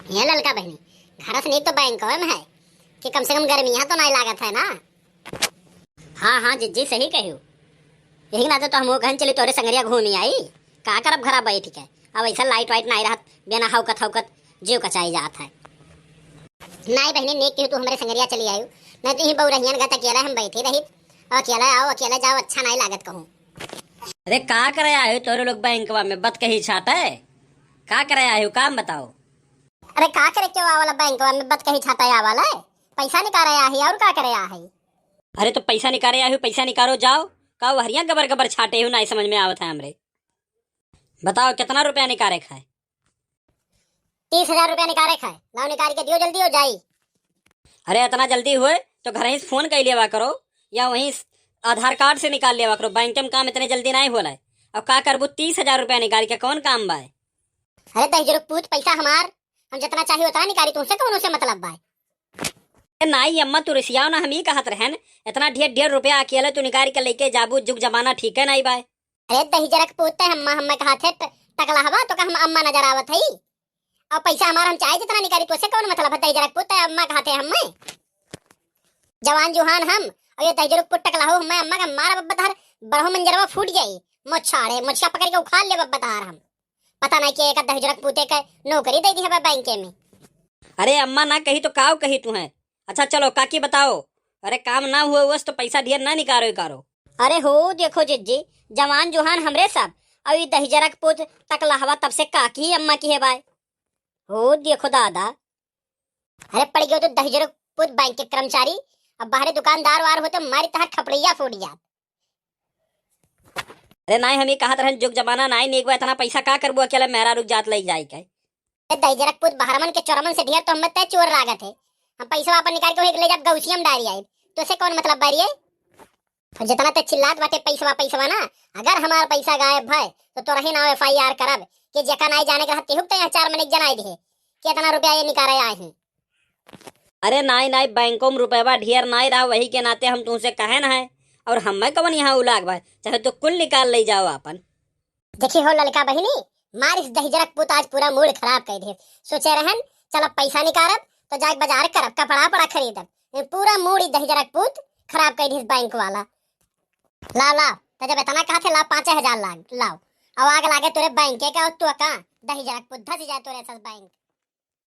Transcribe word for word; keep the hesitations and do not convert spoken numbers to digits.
हे ललका बहिनी, घर से नीक तो बैंकवा में है कि कम से कम गर्मी यहाँ तो नहीं लागत है ना। हाँ, हाँ, जिज्जी सही कहियो। यही नाते तो हम वो कहन चली तोरे संगरिया घूमी आई। का करब घरा बैठ के? अब ऐसा लाइट वाइट नहीं रहत, बिना हौकत हौकत जीव कचाई जात है। नहीं बहिनी, नीक किहू तू हमरे संगरिया चली आयु, नहीं तो यही बउरहियन गत अकेला हम बैठी रही। और अकेला आओ, अकेला जाओ, अच्छा नहीं लागत कहूँ। अरे का करे आयु तोरे लोग बैंकवा में बतकही छाटे? का करे आयु, काम बताओ। अरे का करे क्यों आवला बैंकवा में बतकही छाटे आवला? पैसा निकाले आही और का करे आही? अरे तो पैसा निकाले आही, पैसा निकालो जाओ। का वहरिया गबर गबर छाटे हो, ना समझ में आवत है हमरे। बताओ कितना रुपया निकाले खाए? तीस हजार रुपया निकाले खाए। लाओ निकाल के दियो, जल्दी हो जाई। अरे इतना जल्दी हुए तो घर ही से फोन कर लेवा करो या वहीं से आधार कार्ड से निकाल लेवा करो। बैंक में काम इतने जल्दी नहीं होला है। अब का करबू, तीस हजार रुपया निकाल के कौन काम बा? अरे दहिजरुक पूत, पैसा हमार, हम जितना चाहिए उतना निकाली, तुमसे कौन उसे मतलब बा? ए नाई अम्मा, तू रिसियाओ ना, हम ई कहत रहन, इतना ढेर ढेर रुपया अकेले तू निकाल के लेके जाबू, जुग जमाना ठीक है नाई बाय। अरे दहिजरक पूत, ते अम्मा हम्मे कहत है, ट-, टकला हवा तो का हम अम्मा नजर आवत हई? और पैसा हमार हम चाहे जितना निकाली, तोसे कौन मतलब है? दहिजरक पूत, ते अम्मा कहत है हम्मे? जवान जुहान हम, और ये दहिजरक पूत टकला हो, हम्मे अम्मा का मारा बब्बा तार, बरहो मंजरवा फूट जाई, मोछाड़े, मोछिया पकड़ के उखाड़ ले बब्बा तार हम। पता नहीं के एक दहिजरक पूते के नौकरी दे दी है बैंके में। अरे अम्मा ना कही तो काव कही तू है। अच्छा चलो काकी बताओ, अरे काम ना हुए वस तो पैसा ढेर ना निकारो कारो। अरे हो देखो जिज्जी, जवान जुहान हमरे सब, और ई दहिजरक पूत टकला हवा तब से काकी अम्मा की है बाय। हो देखो दादा। अरे पड़ गयो तो दहिजरक पूत बैंक के कर्मचारी, अब बाहरे दुकानदार वार होते मारी तहार खपड़िया फूट जात। अरे नाई, हम ई कहत रहन, जुग जमाना नाई नीक बा, इतना पैसा का करबू अकेला मेहरारू के जात लई जाई के? ए दहिजरक पूत, बहरमन के चोरमन से ढेर तो हमें तय चोर लागत है। हम पैसा अपन निकाल के वही ले जाब गौसिया में डारी आइब, तो से कौन मतलब बारी है? और जितना ते चिल्लात बाटे पैसवा पैसवा ना, अगर हमार पैसा गायब भय तो तोरही नाव एफ आई आर करब कि जेका नाई जाने के रहत तेहू के तो यहाँ चार मनिक जनाई दिहे कि इतना रुपया ये निकाले आए हैं। अरे नाई नाई, बैंकों में रुपयवा ढेर नाई रहा, वही के नाते हम तुमसे कहे न है। और हमें कवन यहाँ उलाग बा, चाहे तो कुल निकाल ले जाओ आपन। देखी हो ललका बहिनी, मारिस दहिजरक पूत आज पूरा मूड खराब कर दे। सोचे रहन चल अब पैसा निकारब तो जाके बाजार करब, कपड़ा पड़ा खरीदब। ये पूरा मूड ई दहिजरक पूत खराब कर दिस बैंक वाला। लाओ लाओ, तो जब इतना कहा थे लाओ पाँच हजार लाग लाओ। अब आग लागे तोरे बैंक के का, और तू का दहिजरक पूत धस जाए तोरे सस बैंक।